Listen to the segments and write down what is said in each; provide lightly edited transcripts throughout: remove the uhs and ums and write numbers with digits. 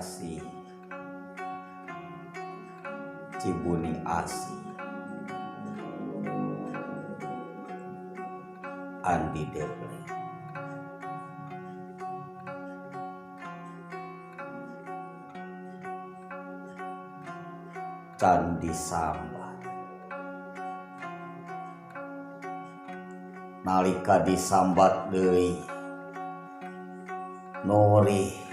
Asih Cibuni Asih Andi Deble Candi Sambat nalika disambat deui nuri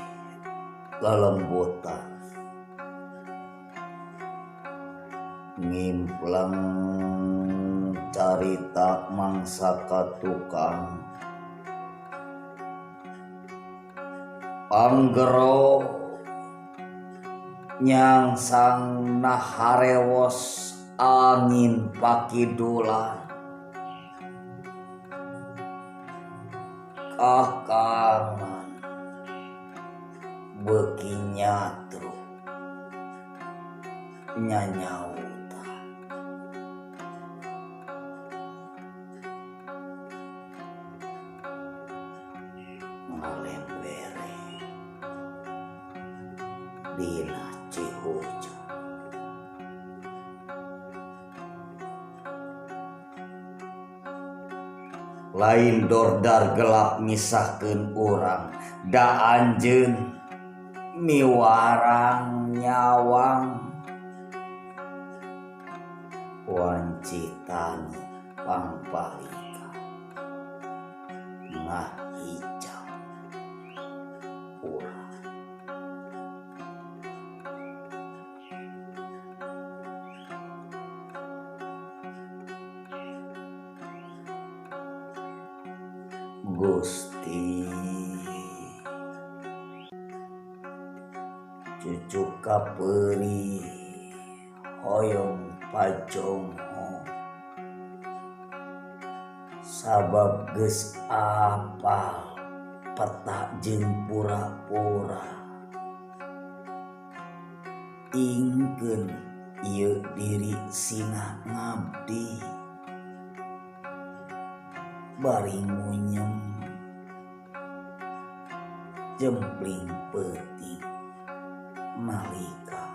lelembutan ngimpleng carita mangsa ka tukang panggero nyangsang naharewos angin pakidulan kakangan beuki nyatru nyanyautan ngalembere dina Cihuja lain dordar gelap misahkeun urang da anjeun miwarang nyawang wanci tanu pangpalika ngahijau urang Gusti cucu kapeuri hoyong pajongho sabab geus apal peta jeung pura-pura ingkeun ieu diri sina ngabdi bari ngunyem jempling peuting nalika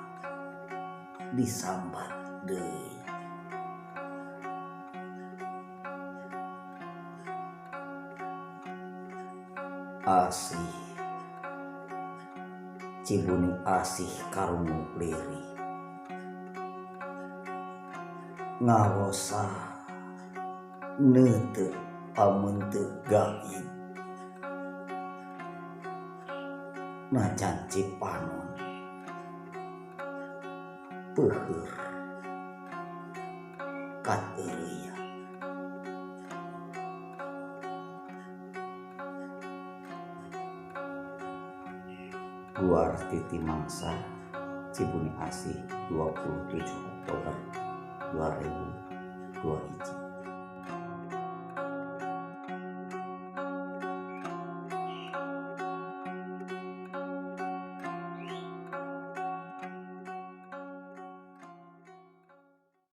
disambat deui Asih Cibuni Asih karungu lirih ngarosa neuteup amun teu gaib najan Cipanon peuheur kateureuyan Guar Titi Mangsa Cibuni Asih 27 Oktober 2021.